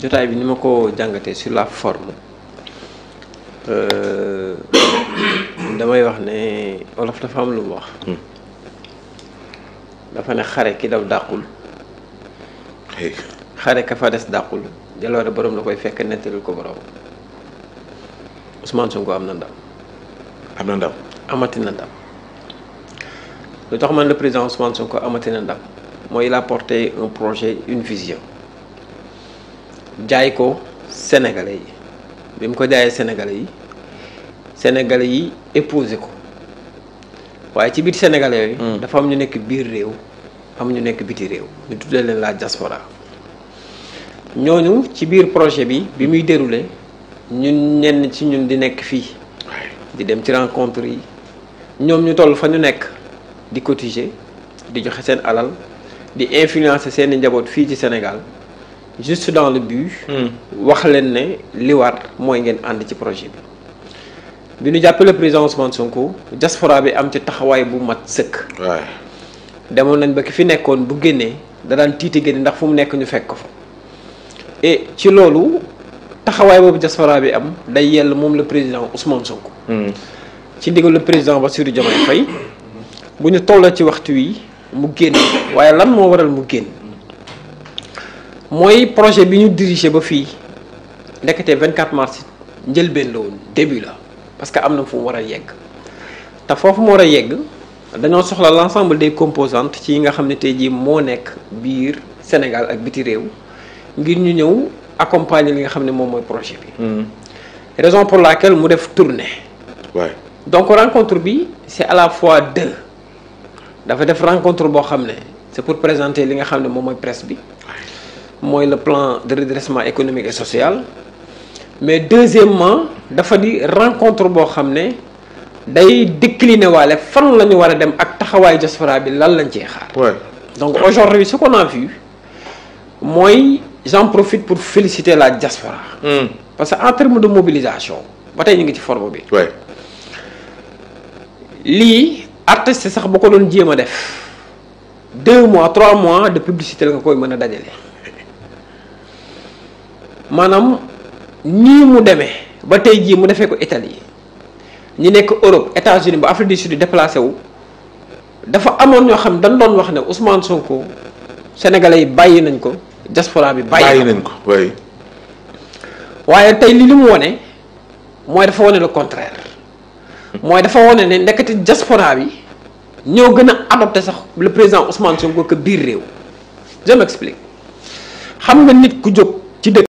jotaay bi ni ma ko jàngatee sur la forme damay wax ne Wolof dafa am lu mu wax. dafa ne xare ki daw dàqul. xare ka fa des dàqul jaloore borom la koy fekk nettalil ko borom Ousmane Sonko am na ndam. am na ndam. amati na ndam lu tax man le président Ousmane Sonko amati na ndam mooy il a porté un projet une vision jaay ko Sénégalais yi bi mu ko jaayee Sénégalais yi épousé ko waaye ci biir Sénégalais yooyu. dafa am ñu nekk biir réew am ñu nekk biti réew ñu tuddee leen la diaspora ñooñu ci biir projet bi muy déroulé ñun ñenn ci ñun di nekk fii di dem ci rencontre yi ñoom ñu toll fa ñu nekk di cotiser di joxe seen alal di influencer seeni njaboot fii ci Sénégal juste dans le but wax leen ne li war mooy ngeen ànd ci projet bi ñu jàppale président Ousmane Sonko diaspora bi am ci taxawaay bu mat sëkk. demoon nañ ba ki fi nekkoon bu génnee da daan tiiti génne ndax fu mu nekk ñu fekk ko fa et ci loolu taxawaay boobu diaspora bi am day yell moom le président Ousmane Sonko. ci ndigal le président Bassirou Diomaye Faye bu ñu toll ci waxtu wi mu génn waaye lan moo waral mu génn mooy projet bi ñu dirigé ba fii ndekete 24 mars njëlbeen la woon début la parce que am na fu mu war a yegg te foofu mu war a yegg dañoo soxla l'ensemble des composantes ci yi nga xam ne tey jii moo nekk biir Sénégal ak biti réew ngir ñu ñëw accompagner li nga xam ne moom mooy projet bi. raison pour laquelle mu def tournée. donc rencontre bi c'est à la fois deux dafa def rencontre boo xam ne c'est pour présenter li nga xam ne moom mooy presse bi mooy le plan de redressement économique et social mais deuxièmement dafa di rencontre boo xam ne day décliner waale fan la ñu war a dem ak taxawaayu diaspora bi lan lañ cee xaar. donc aujourd'hui ce qu'on a vu mooy j'en profite pour féliciter la diaspora. parce que en termes de mobilisation ba tey ñu ngi ci forme bi. lii artiste sax ba ko doon jéem a def 2 mois 3 mois de publicité la nga koy mën a dajale maanaam nii mu demee ba tey jii mu defee ko Italie ñi nekk Europe États-Unis ba Afrique du Sud déplacé wu dafa amoon ñoo xam dañ doon wax ne Ousmane Sonko sénégalais yi bàyyi nañ ko diaspora bi bàyyi nañ ko waaye tey li mu wone mooy dafa wone le contraire mooy dafa wone ne ndekete diaspora bi ñoo gën a adopté sax le président Ousmane Sonko que biir réew je m'explique xam nga nit ku jóg ci dëkk